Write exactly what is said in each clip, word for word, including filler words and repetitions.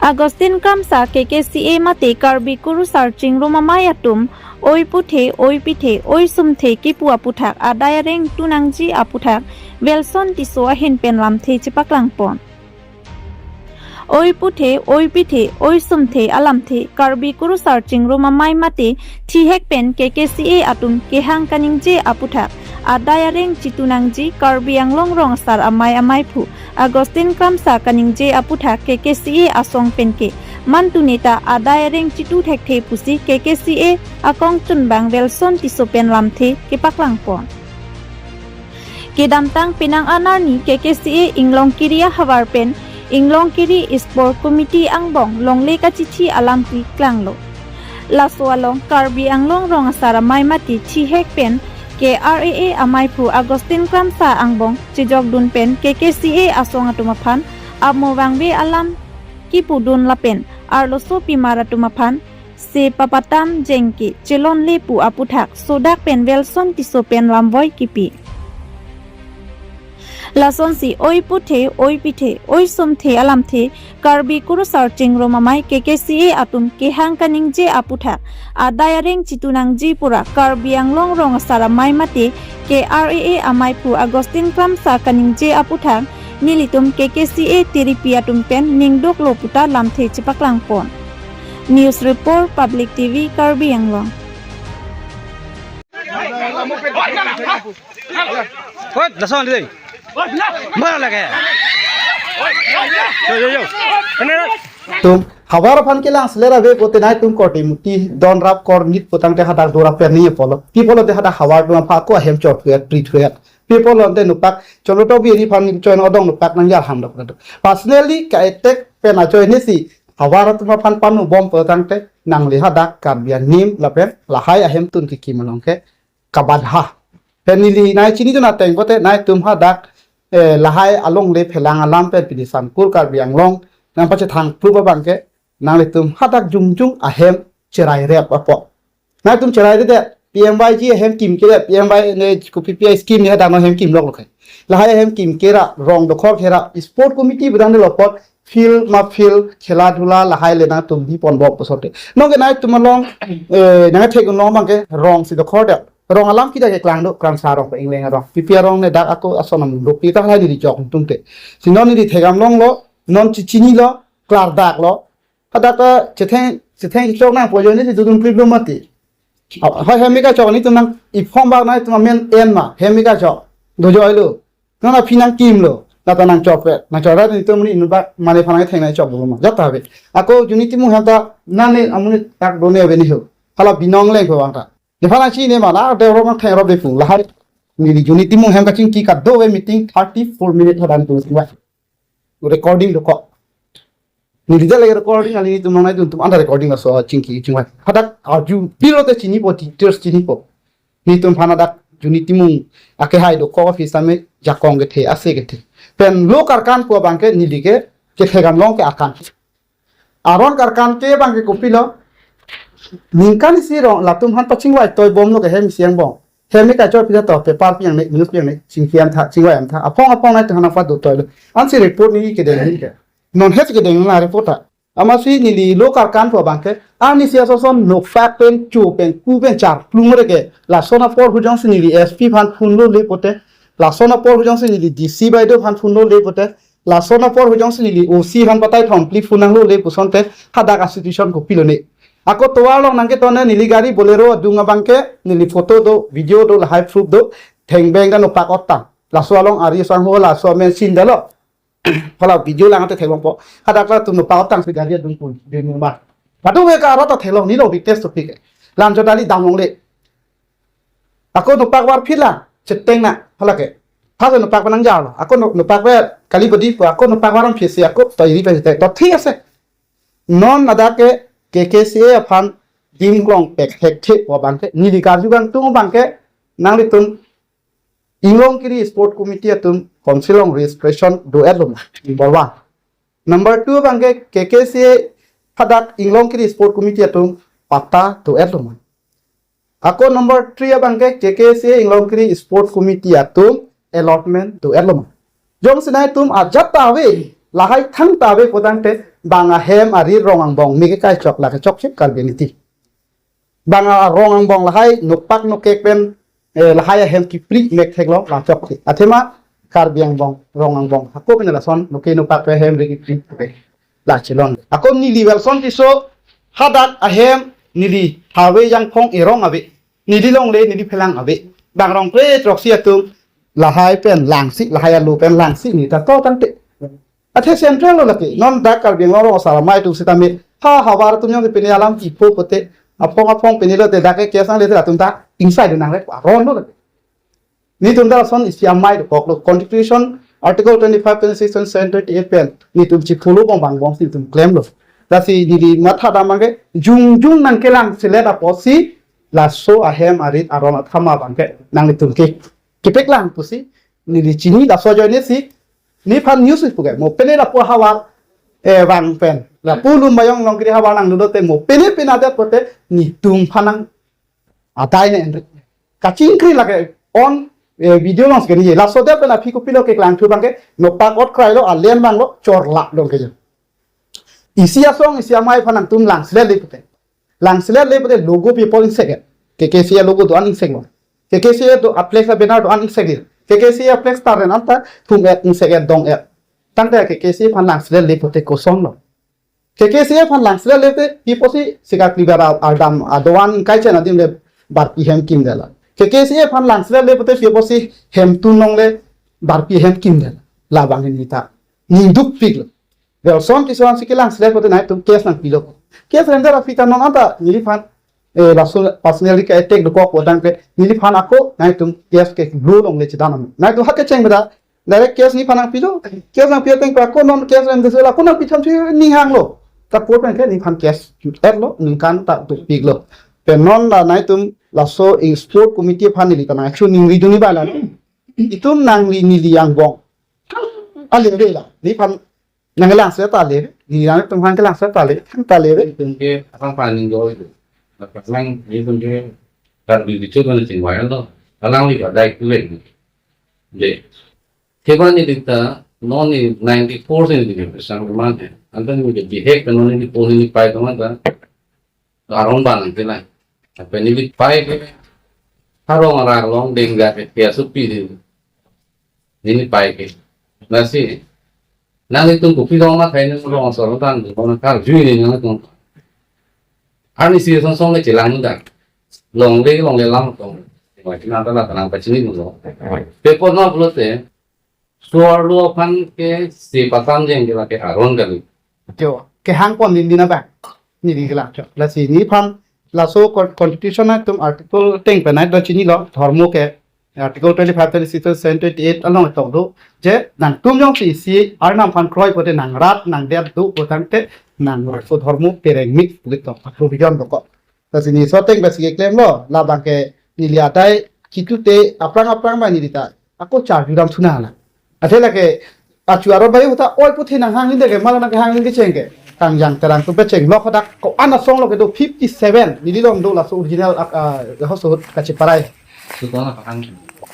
Augustine Kramsa K K C A mate Karbi Kurusar Chingrum Amei atum oi puthe, oi pithe, oi sumthe kipu aputhak adai areng tunangji aputhak Welson Tisso ahin pen lamthe chepaklangpon. Oi puthe, oi pithe, oi sumthe alamthe Karbi Kurusar Chingrum Amei mate thihek pen K K C A atum kehang kaningje aputhak adai areng chitunangji Karbi Anglong Rong Asar Amei ameiphu Augustine Kramsa kaningje aputhak K K C A asong penke mantu neta adai areng chitu thekthe pusi K K C A akongchunbang Welson Tisso pen lamthe kepaklangpon. Kedamtang penang anarni K K C A Inglongkiri ahavar pen Inglongkiri Sport Committee angbong longle kachithi alam keklanglo. Laso along Karbi Anglong Rong Asar Amei mate thihek pen K R A A ameiphu Augustine Kramsa angbong chejokdun pen K K C A asong atum aphan amo vangve alam kipudun lapen arloso pimar atum aphan se papatam jengke chelonle pu aputhak sodak pen Welson Tisso pen lamvoi kipi. Lasonsi oi puthe, oi pithe, oi sumthe alamthe Karbi Kurusar Chingrum Amei K K C A atum kehang kaningje aputhak adai areng chitunangji pura Karbi Anglong Rong Asar Amei mate K R A A ameiphu Augustine Kramsa kaningje aputhak nelitum K K C A tiripi atum pen ningduklo puta lamthe chepaklangpon. News Report, Public T V, Karbi Anglong. Hot, lason dei. Mara lage. Yo, yo, yo. Ene na. Tum havar aphan kelang selera ve pote nai tum korte muti don rap kor nit potang te hadak dora per ni polo. Pi polo te hadak havar tum aphan ko ahem chot huet prit huet. Pi polo te nupak cholo to biri phan ni choin odong nupak nang yar ham dok. Personally ka etek pen a choin ni si havar tum aphan panu bom potang te nangli hadak Karbi anim lapen lahai ahem tun kikim along ke kabadha. Pen neli nai chinidun ateng pote nai tum hadak eh, lahai alongle phelang alam pen pini Sangkur Karbi Anglong nang pachethang pru abang ke nanglitum hadak jongjong ahem cherai rep apot. Nai tum cherai rep P M Y G ahem kim kere P M Y ne ku P P I scheme ne hadak no ahem kimloklo ke. Lahai ahem kim kera rong dokhor kera sport committee budang ne lopot field ma field khela dhula lahai le nangtum bi pon bok posote. Nong ke nai tum along eh, nang thek long abang ke rong si dokhor de. Rong alam kita ke klang do Kramsa rong ke Ingleng rong. P P R rong ne dak ako ason amung do kita halai ni jok tum te. Si non ni thegam longlo, non chi chinilo, klardak lo. Hadak ka chetheng chetheng chok nang pojo ni si dudun klip lo mati. Hoi hemika chok ni tum nang iphong bak nai tum amen en ma hemika chok. Dojo lo. Nona phi nang kimlo, nata nang chopet, nang chopet ni tum ni inut bak mane phanang theng nai chop buma. Jata be. Ako Juni Timung hem ta nane amuni tak done ave ni ho. Hala binong leng ko bang ta. Ni phanang chi ne mana de ro nang theng ro be pu lahai. Ni Juni Timung hem kachingki kado ve meeting thirty four minute hadan tu singwa. Recording do ko. Ni rijal lagi recording ali tum nang nai dun tum anda recording aso chingki chingwa. Hadak aju pilo te chinipo teachers chinipo. Ni tum phana dak Juni Timung ake hai do ko office ame jakong kethe ase kethe. Pen lo karkan pu abang ke neli ke kethegam long ke akan. Aron karkan ke abang ke kopilo. Ningkan isi rong latum han pachingwai toi bomlo ke hem isi angbong. Hemika choi pita to paper piang ne news piang ne chingkiam tha chingwai am tha. Aphong aphong nai tu hana pa do toi lo. Ansi report ni kedeng ni ke. Non het kedeng na report ta. Amatsi neli lo karkan pu abang ke, arnisi ason ason nopak pen chu pen ku pen char plung re ke. Lason apor hu jongsi neli S P aphan phone lo le pote. Lason apor hu jongsi neli D C bai do aphan phone lo le pote. Lason apor hu jongsi neli O C aphan patai thom pli phone nang lo le puson te hadak a situation kopilo ne. Ako tovar long nang ke tone neli gari Bolero adung abang ke neli photo do, video do, lahai proof do. Theng beng kan nopak otang. Laso along ari sang ho laso amen sin dalo. Hala video lang ate theklong po. Hadak la tum nopak otang si gari adung pun. Di muma. Patu we ka arata theklong ni lo di test to pik. Lam jo dali dam longle. Ako nopak var phila. Cheteng na. Hala ke. Phase nopak panang jalo. Ako no- nopak we kali bodi po. Ako nopak var ang phisi. Ako to iri pe te. To thik ase. Non ada ke K K C A aphan dim klong pek hek the po abang ke. Neli karju gang tung abang ke. Nanglitum Inglongkiri Sport Committee atum Council along registration do-et loma. Number one. Number two abang ke K K C A hadak Inglongkiri Sport Committee atum patta do-et loma. Ako number three abang ke K K C A Inglongkiri Sport Committee atum allotment do-et loma. Jongsi nai tum ajat ta ave, lahai thang ta ave potang te bang ahem arit rong angbong me kekai chok lake chokche Karbi Anglong ti. Bang arong angbong lahai nokpak nokek pen, eh, lahai ahem kipri mek theklong la chokche. Athema Karbi angbong, rong angbong hako pen lason noke nokpak pen ahem ri kipri. Okay. La chelong. Ako neli Welson Tisso hadak ahem neli Thave Jangphong erong ave. Neli longle, neli phelang ave. Bang rong kre throksi atum lahai pen langsi, lahai alo pen langsi neli ta to tangte. Athe central lo lake. Non dak Karbi Anglong rong asar amei atum sitame ha havar atum jongsi pine alam kipo pote, aphong aphong pine lote dak ke case nangle te atum ta ingsai do nangle aron lo lake. Netum ta lason isi amei dokok lo, Constitution Article twenty-five, twenty-six, twenty-seven, twenty-eight pen netum chiphulo bong bang bong si netum klemlo. Lasi neli matha dam abangke jongjong nangkelang selet apotsi laso ahem arit aron athama abangke nanglitum ke kepeklang pusi neli chini, laso ajoine si nephan news pu ke mo pine lapu havar, eh, vang pen lapu Lumbajong Longkiri havar nangdunde te mo pine pine adet pote netum phan nang adai ne enrik. Kachingkri lake on, eh, video long sekali. Laso adet pen aphi kopilo keklangthu abangke nokpak ot krailo, alen vanglo, chorla long ke. Isi asong isi amei aphan nangtum lang selet le pote. Lang selet le pote logo people ingsek-et. K K C A logo do-an ingsek lo. K K C A do a flex a banner do-an ingsek lo. K K C A flex tar ren anta thum-et ingsek-et dong-et. Tangte K K C A aphan lang selet le pote koson lo. K K C A aphan lang selet le pote pi apotsi sika klibar al-, aldam adovan kai chen adim le barpi hem kimdetlo. K K C A aphan lang selet le pote pi apotsi hemtun longle barpi hem kimdetlo. Labang neli ta ning dukpiklo. Welson Tisso aphan si kelang selet pote nangtum case nangpilo. Case render aphi ta non anta neliphan, eh, laso personally ke attack dokok potangte neliphan ako nangtum case ke lo longle chedam. Nangtum ha kecheng beda direct case nephan nangpilo. Case nangpi ateng pa ako non case render sela ako nangpi tham si ning hanglo. Ta court pen ke nephan case et lo, ningkan ta dukpiklo. Pen non la nangtum laso in sport committee aphan neli ta nangchun ning ridun ni bala. Itum nangli neli angbong ale re la. Nephan nanglang selet ta le, neli nangtum aphan kelang selet ta le, ta le. Itum ke apang paning do itu. Apang itum ke Karbi bicho kan chingwai lo. Alangli ba dai kule. De. Keba neli ta non ni ninety-four si neli ke sang man he. Anta neli ke bihek non ninety-four neli pai teman ta. Arong bang te la. Apa neli pai ke arong arong long deng ga ke ke supi di. Neli pai ke. Lasi nanglitum kopi dong ma khai nang rong asor tan dong na kar jui ni nangtum. Arni si song song le chelang da. Longle longle lam tong. Wajib nang ta la tanang pachini dong. Paper na pulote. Suar lo aphan ke si patam jeng ke lake aron kali. Jo, kehang pon din din abang. Neli kelang chok. Lasi nephan laso con-, constitution atum article teng penai do chinilo, dhormo ke article twenty-five, twenty-six, twenty-seven, twenty-eight along tok do. Je nangtum jongsi isi arnam aphan kroi pote nang rat nangdet do potangte nangso dhormo pereng mik lik tok provision dokok. Lasi neli so ateng pensi keklemlo, labang ke neli adai chitute aphrang aphrang ba neli ta ako charju dam thu nang la. Athe lake achu aro bai ta oi puthe nanghangdin de ke, mala nangkehangdin kecheng ke. Kangjang Terang atum pecheng lo hadak ko-an asong lo kedo fifty-seven. Neli long do laso original ak-, ah, hoso kacheparai. Sudah apa kan?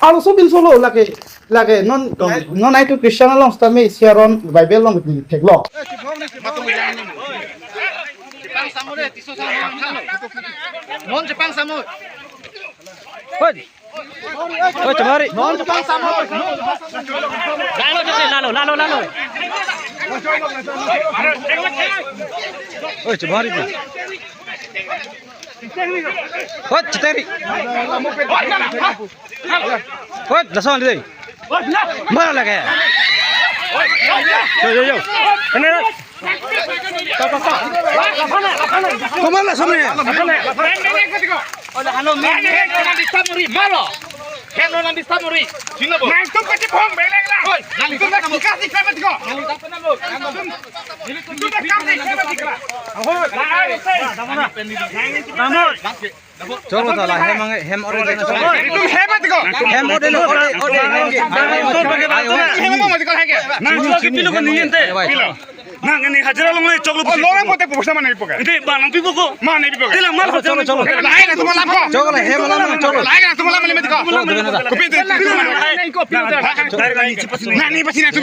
Alo so bin solo lake, lake non, non nangtum Christian along sitame isi aron Bible along neli theklong. Jepang samore, Tisso samore. Non Jepang samore. Hoi. Hoi, chemari. Non Jepang samore. Lalo, lalo, lalo, lalo. Hoi, chemari. Hoi, cheteri. Hoi, lason dei. Mara lage. Yo, yo, yo. Kene na. Komar lason ne. Halo, nang bisa muri, maro. Keno nang bisa muri. Sino bo? Nangtum kachipong beleng la. Oi, nangtum kasih kami tiko. Nangtum kasih kami tiko. Ahoi. Tamo. Cholo ta la hem ang hem ore na cholo. Itum hem tiko. Hem ore na ore ore. Hem mo tiko henge. Nang cholo ke pilo ko niyente. Pilo. Nang ini hajira long le cholo. Oh, long pote poisa mana ipoka? Ite ba nang pipo ko. Mana pipo? Tila mal cholo cholo. Lai na tumala ko. Cholo hem la cholo. Lai na tumala mali metiko. Kopi te. Nani pasi na tu.